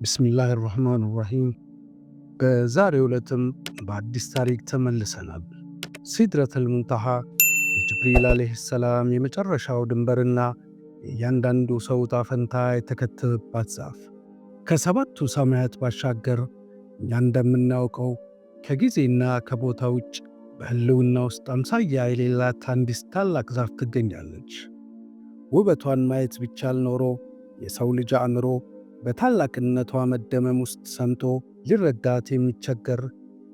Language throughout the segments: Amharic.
بسم الله الرحمن الرحيم። በዛሬው ዕለትም በአዲስ ታሪክ ተመልሰናል። ሲድረተል ሙንተሃ የጅብሪል ዓለይሂ ሰላም የመጨረሻው ድንበርና የእያንዳንዱ ሰው ዕጣ ፈንታ የተከተበባት ዛፍ። ከሰባቱ ሰማያት ባሻገር እኛ እንደምናውቀው ከጊዜና ከቦታ ውጭ በሕልውና ውስጥ አምሳያ የሌላት አንዲት ታላቅ ዛፍ ትገኛለች። ውበቷን ማየት ቢቻል ኖሮ የሰው ልጅ አእምሮ በታላቅነቷ መደመም ውስጥ ሰምቶ ሊረዳት የሚቸገር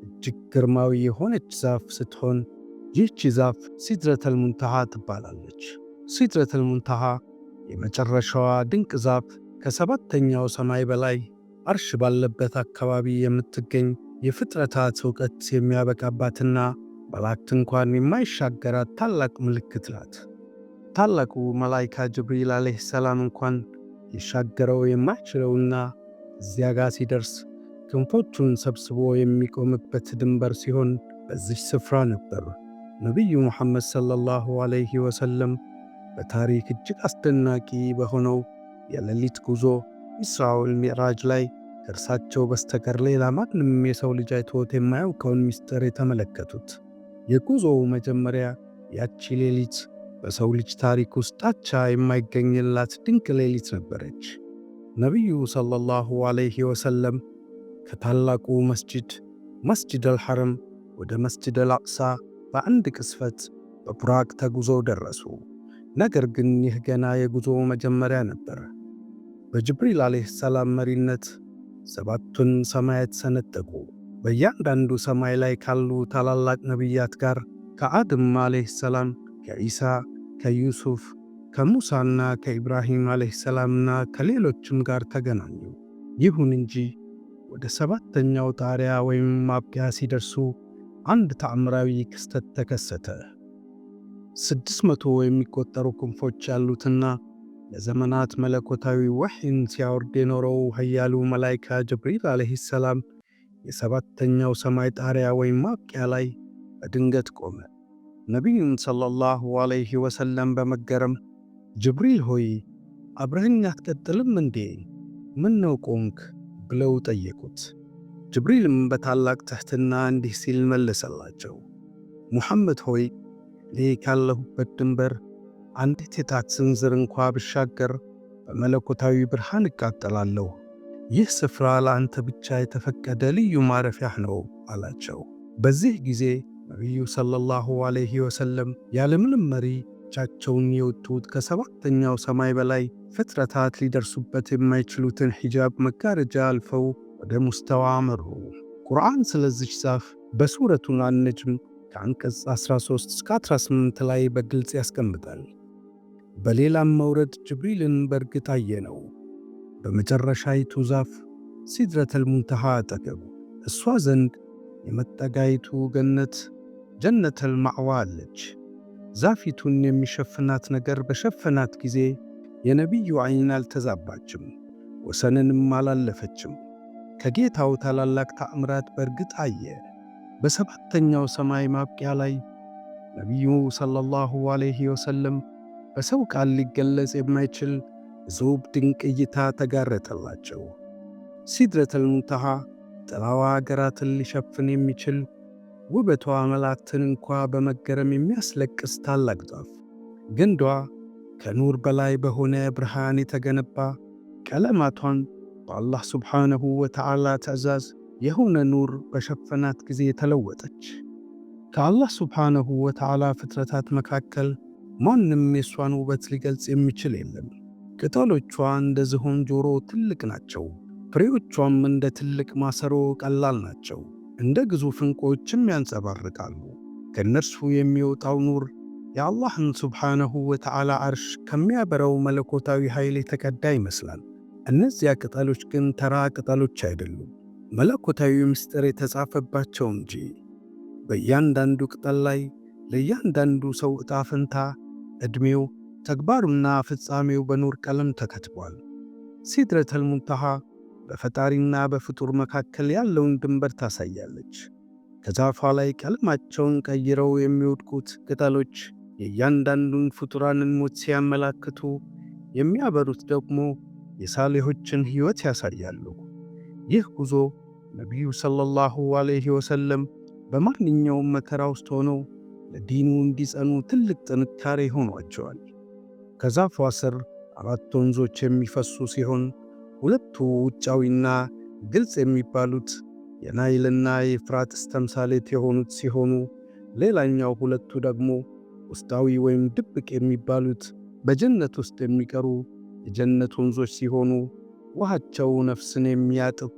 እጅግ ግርማዊ የሆነች ዛፍ ስትሆን ይህቺ ዛፍ ሲድረተል ሙንተሃ ትባላለች። ሲድረተል ሙንተሃ የመጨረሻዋ ድንቅ ዛፍ ከሰባተኛው ሰማይ በላይ አርሽ ባለበት አካባቢ የምትገኝ፣ የፍጥረታት እውቀት የሚያበቃባትና መላእክት እንኳን የማይሻገራት ታላቅ ምልክት ናት። ታላቁ መላይካ ጅብሪል ዓለይሂ ሰላም እንኳን ሊሻገረው የማይችለውና እዚያ ጋር ሲደርስ ክንፎቹን ሰብስቦ የሚቆምበት ድንበር ሲሆን፣ በዚህ ስፍራ ነበር ነቢዩ ሙሐመድ ሰለላሁ ዐለይሂ ወሰለም በታሪክ እጅግ አስደናቂ በሆነው የሌሊት ጉዞ ኢስራ ወል ሚዕራጅ ላይ ከእርሳቸው በስተቀር ሌላ ማንም የሰው ልጅ አይቶት የማያውቀውን ምስጢር የተመለከቱት። የጉዞው መጀመሪያ ያቺ ሌሊት በሰው ልጅ ታሪክ ውስጥ አቻ የማይገኝላት ድንቅ ሌሊት ነበረች። ነቢዩ ሰለላሁ ዐለይሂ ወሰለም ከታላቁ መስጂድ መስጂድ አልሐረም ወደ መስጂድ አልአቅሳ በአንድ ቅስፈት በቡራቅ ተጉዘው ደረሱ። ነገር ግን ይህ ገና የጉዞ መጀመሪያ ነበር። በጅብሪል ዓለይሂ ሰላም መሪነት ሰባቱን ሰማያት ሰነጠቁ። በእያንዳንዱ ሰማይ ላይ ካሉ ታላላቅ ነቢያት ጋር፣ ከአድም ዓለይሂ ሰላም፣ ከዒሳ፣ ከዩሱፍ፣ ከሙሳና ከኢብራሂም ዓለይሂ ሰላምና ከሌሎችም ጋር ተገናኙ። ይሁን እንጂ ወደ ሰባተኛው ጣሪያ ወይም ማብቂያ ሲደርሱ አንድ ተአምራዊ ክስተት ተከሰተ። 600 የሚቆጠሩ ክንፎች ያሉትና ለዘመናት መለኮታዊ ወሕይን ሲያወርድ የኖረው ኃያሉ መላይካ ጅብሪል ዓለይሂ ሰላም የሰባተኛው ሰማይ ጣሪያ ወይም ማብቂያ ላይ በድንገት ቆመ። ነቢዩን ሰለላሁ ዐለይሂ ወሰለም በመገረም “ጅብሪል ሆይ፣ አብረኸኝ አትቀጥልም እንዴ? ምን ነው ቆምክ?” ብለው ጠየቁት። ጅብሪልም በታላቅ ትሕትና እንዲህ ሲል መለሰላቸው። “ሙሐመድ ሆይ፣ እኔ ካለሁበት ድንበር አንዲት የጣት ስንዝር እንኳ ብሻገር በመለኮታዊ ብርሃን እቃጠላለሁ። ይህ ስፍራ ለአንተ ብቻ የተፈቀደ ልዩ ማረፊያህ ነው” አላቸው። በዚህ ጊዜ ነቢዩ ሰለላሁ ዐለይሂ ወሰለም ያለምንም መሪ ብቻቸውን የወጡት ከሰባተኛው ሰማይ በላይ ፍጥረታት ሊደርሱበት የማይችሉትን ሒጃብ መጋረጃ አልፈው ወደ ሙስተዋ አመሩ። ቁርአን ስለዚች ዛፍ በሱረቱን አን-ነጅም ከአንቀጽ 13 እስከ 18 ላይ በግልጽ ያስቀምጣል። በሌላም መውረድ ጅብሪልን በእርግጥ አየነው፣ በመጨረሻይቱ ዛፍ ሲድረተል ሙንተሃ አጠገብ። እሷ ዘንድ የመጠጋይቱ ገነት ጀነተል ማዕዋ አለች። ዛፊቱን የሚሸፍናት ነገር በሸፈናት ጊዜ የነቢዩ ዐይን አልተዛባችም፣ ወሰንንም አላለፈችም። ከጌታው ታላላቅ ተአምራት በእርግጥ አየ። በሰባተኛው ሰማይ ማብቂያ ላይ ነቢዩ ሰለላሁ ዐለይሂ ወሰለም በሰው ቃል ሊገለጽ የማይችል እጹብ ድንቅ እይታ ተጋረጠላቸው። ሲድረተል ሙንተሃ ጥላዋ አገራትን ሊሸፍን የሚችል፣ ውበቷ መላእክትን እንኳ በመገረም የሚያስለቅስ ታላቅ ዛፍ፣ ግንዷ ከኑር በላይ በሆነ ብርሃን የተገነባ፣ ቀለማቷን በአላህ ሱብሓነሁ ወተዓላ ትዕዛዝ የሆነ ኑር በሸፈናት ጊዜ ተለወጠች። ከአላህ ሱብሓነሁ ወተዓላ ፍጥረታት መካከል ማንም የእሷን ውበት ሊገልጽ የሚችል የለም። ቅጠሎቿ እንደ ዝሆን ጆሮ ትልቅ ናቸው። ፍሬዎቿም እንደ ትልቅ ማሰሮ ቀላል ናቸው። እንደ ግዙፍ ዕንቁዎችም ያንጸባርቃሉ። ከእነርሱ የሚወጣው ኑር የአላህን ሱብሓነሁ ወተዓላ አርሽ ከሚያበረው መለኮታዊ ኃይል የተቀዳ ይመስላል። እነዚያ ቅጠሎች ግን ተራ ቅጠሎች አይደሉም፣ መለኮታዊ ምስጢር የተጻፈባቸው እንጂ። በእያንዳንዱ ቅጠል ላይ ለእያንዳንዱ ሰው ዕጣ ፈንታ፣ ዕድሜው፣ ተግባሩና ፍጻሜው በኑር ቀለም ተከትቧል። ሲድረተል ሙንተሃ በፈጣሪና በፍጡር መካከል ያለውን ድንበር ታሳያለች። ከዛፏ ላይ ቀለማቸውን ቀይረው የሚወድቁት ቅጠሎች የእያንዳንዱን ፍጡራንን ሞት ሲያመላክቱ፣ የሚያበሩት ደግሞ የሳሌሆችን ሕይወት ያሳያሉ። ይህ ጉዞ ነቢዩ ሰለላሁ ዐለይሂ ወሰለም በማንኛውም መከራ ውስጥ ሆነው ለዲኑ እንዲጸኑ ትልቅ ጥንካሬ ሆኗቸዋል። ከዛፏ ስር አራት ወንዞች የሚፈሱ ሲሆን ሁለቱ ውጫዊና ግልጽ የሚባሉት የናይልና የኤፍራጥስ ተምሳሌት የሆኑት ሲሆኑ፣ ሌላኛው ሁለቱ ደግሞ ውስጣዊ ወይም ድብቅ የሚባሉት በጀነት ውስጥ የሚቀሩ የጀነት ወንዞች ሲሆኑ፣ ውሃቸው ነፍስን የሚያጥብ፣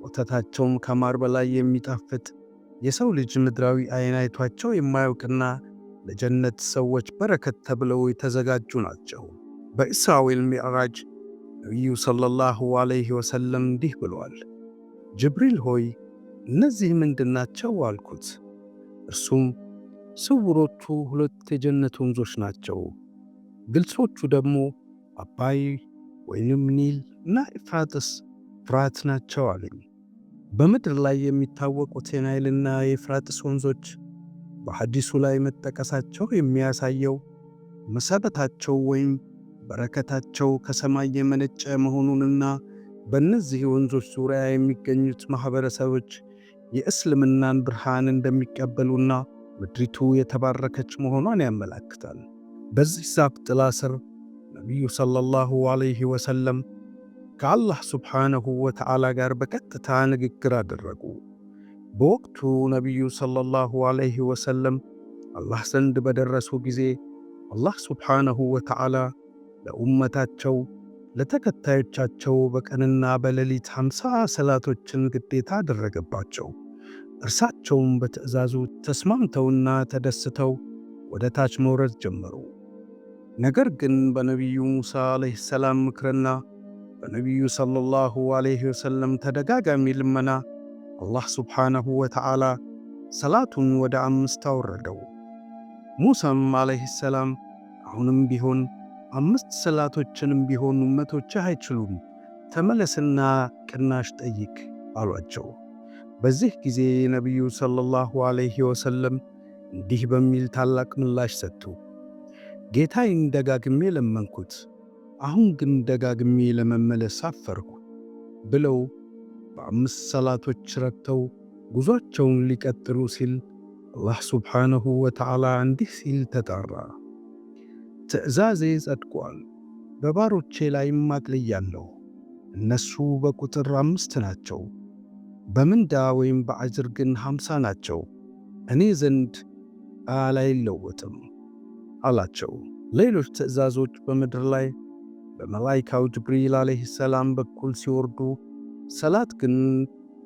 ወተታቸውም ከማር በላይ የሚጣፍጥ፣ የሰው ልጅ ምድራዊ ዓይን አይቷቸው የማያውቅና ለጀነት ሰዎች በረከት ተብለው የተዘጋጁ ናቸው። በኢስራ ወል ሚዕራጅ ነቢዩ ሰለላሁ ዐለይሂ ወሰለም እንዲህ ብለዋል። ጅብሪል ሆይ፣ እነዚህ ምንድናቸው? አልኩት። እርሱም ስውሮቹ ሁለት የጀነት ወንዞች ናቸው፣ ግልጾቹ ደግሞ አባይ ወይንም ኒል እና ኤፍራጥስ ፍራት ናቸው አለኝ። በምድር ላይ የሚታወቁት የናይልና የኤፍራጥስ ወንዞች በሐዲሱ ላይ መጠቀሳቸው የሚያሳየው መሰረታቸው ወይም በረከታቸው ከሰማይ የመነጨ መሆኑንና በእነዚህ ወንዞች ዙሪያ የሚገኙት ማኅበረሰቦች የእስልምናን ብርሃን እንደሚቀበሉና ምድሪቱ የተባረከች መሆኗን ያመላክታል። በዚህ ዛፍ ጥላ ስር ነቢዩ ሰለላሁ ዐለይሂ ወሰለም ከአላህ ሱብሓነሁ ወተዓላ ጋር በቀጥታ ንግግር አደረጉ። በወቅቱ ነቢዩ ሰለላሁ ዐለይሂ ወሰለም አላህ ዘንድ በደረሱ ጊዜ አላህ ሱብሓነሁ ወተዓላ ለኡመታቸው፣ ለተከታዮቻቸው በቀንና በሌሊት 50 ሰላቶችን ግዴታ አደረገባቸው። እርሳቸውም በትዕዛዙ ተስማምተውና ተደስተው ወደ ታች መውረድ ጀመሩ። ነገር ግን በነቢዩ ሙሳ ዓለይሂ ሰላም ምክርና በነቢዩ ሰለላሁ ዐለይሂ ወሰለም ተደጋጋሚ ልመና አላህ ሱብሓነሁ ወተዓላ ሰላቱን ወደ አምስት አወረደው። ሙሳም ዓለይሂ ሰላም አሁንም ቢሆን አምስት ሰላቶችንም ቢሆን ኡመቶችህ አይችሉም፣ ተመለስና ቅናሽ ጠይቅ አሏቸው። በዚህ ጊዜ ነቢዩ ሰለላሁ ዐለይሂ ወሰለም እንዲህ በሚል ታላቅ ምላሽ ሰጡ። ጌታዬን ደጋግሜ ለመንኩት፣ አሁን ግን ደጋግሜ ለመመለስ አፈርኩ ብለው በአምስት ሰላቶች ረክተው ጉዟቸውን ሊቀጥሉ ሲል አላህ ሱብሓነሁ ወተዓላ እንዲህ ሲል ተጣራ። ትዕዛዜ ጸድቋል፣ በባሮቼ ላይም አቅልያለሁ። እነሱ በቁጥር አምስት ናቸው፣ በምንዳ ወይም በአጅር ግን 50 ናቸው። እኔ ዘንድ ቃል አይለወጥም አላቸው። ሌሎች ትዕዛዞች በምድር ላይ በመላይካው ጅብሪል ዓለይሂ ሰላም በኩል ሲወርዱ፣ ሰላት ግን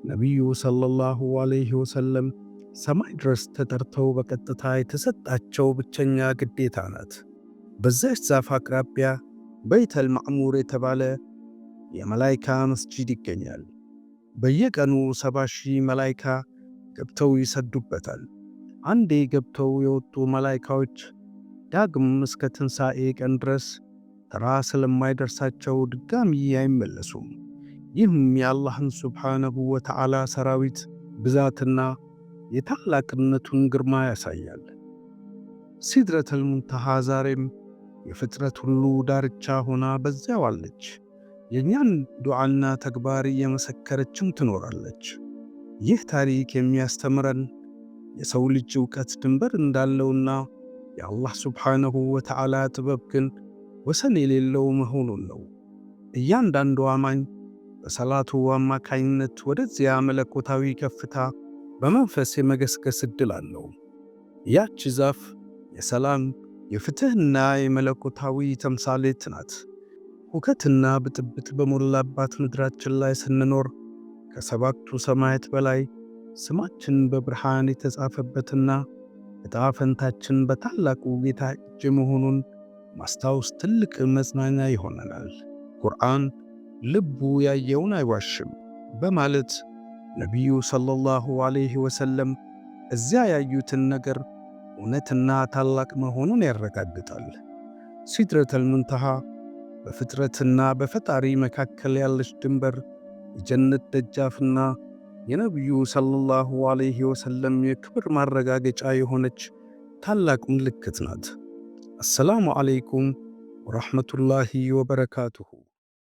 ነቢዩ ሰለላሁ ዐለይሂ ወሰለም ሰማይ ድረስ ተጠርተው በቀጥታ የተሰጣቸው ብቸኛ ግዴታ ናት። በዚያች ዛፍ አቅራቢያ በይተል ማዕሙር የተባለ የመላይካ መስጂድ ይገኛል። በየቀኑ 70,000 መላይካ ገብተው ይሰዱበታል። አንዴ ገብተው የወጡ መላይካዎች ዳግም እስከ ትንሣኤ ቀን ድረስ ተራ ስለማይደርሳቸው ድጋሚ አይመለሱም። ይህም የአላህን ሱብሓነሁ ወተዓላ ሰራዊት ብዛትና የታላቅነቱን ግርማ ያሳያል። ሲድረተል ሙንተሃ ዛሬም የፍጥረት ሁሉ ዳርቻ ሆና በዚያው አለች። የእኛን ዱዓና ተግባር እየመሰከረችም ትኖራለች። ይህ ታሪክ የሚያስተምረን የሰው ልጅ ዕውቀት ድንበር እንዳለውና የአላህ ሱብሓነሁ ወተዓላ ጥበብ ግን ወሰን የሌለው መሆኑን ነው። እያንዳንዱ አማኝ በሰላቱ አማካኝነት ወደዚያ መለኮታዊ ከፍታ በመንፈስ የመገስገስ ዕድል አለው። ያች ዛፍ የሰላም፣ የፍትሕና የመለኮታዊ ተምሳሌት ናት። ሁከትና ብጥብጥ በሞላባት ምድራችን ላይ ስንኖር ከሰባቱ ሰማያት በላይ ስማችን በብርሃን የተጻፈበትና ዕጣ ፈንታችን በታላቁ ጌታ እጅ መሆኑን ማስታወስ ትልቅ መጽናኛ ይሆነናል። ቁርአን ልቡ ያየውን አይዋሽም በማለት ነቢዩ ሰለላሁ ዐለይሂ ወሰለም እዚያ ያዩትን ነገር እውነትና ታላቅ መሆኑን ያረጋግጣል። ሲድረተል ሙንተሃ በፍጥረትና በፈጣሪ መካከል ያለች ድንበር፣ የጀነት ደጃፍና የነቢዩ ሰለላሁ ዐለይሂ ወሰለም የክብር ማረጋገጫ የሆነች ታላቅ ምልክት ናት። አሰላሙ ዐለይኩም ወረሕመቱላሂ ወበረካቱሁ።